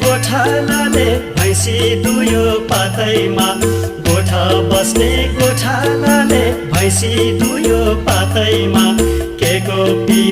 गोठालाले भैँसी दुयो पातैमा गोठा बस्ने गोठालाले भैँसी दुयो पातैमा के को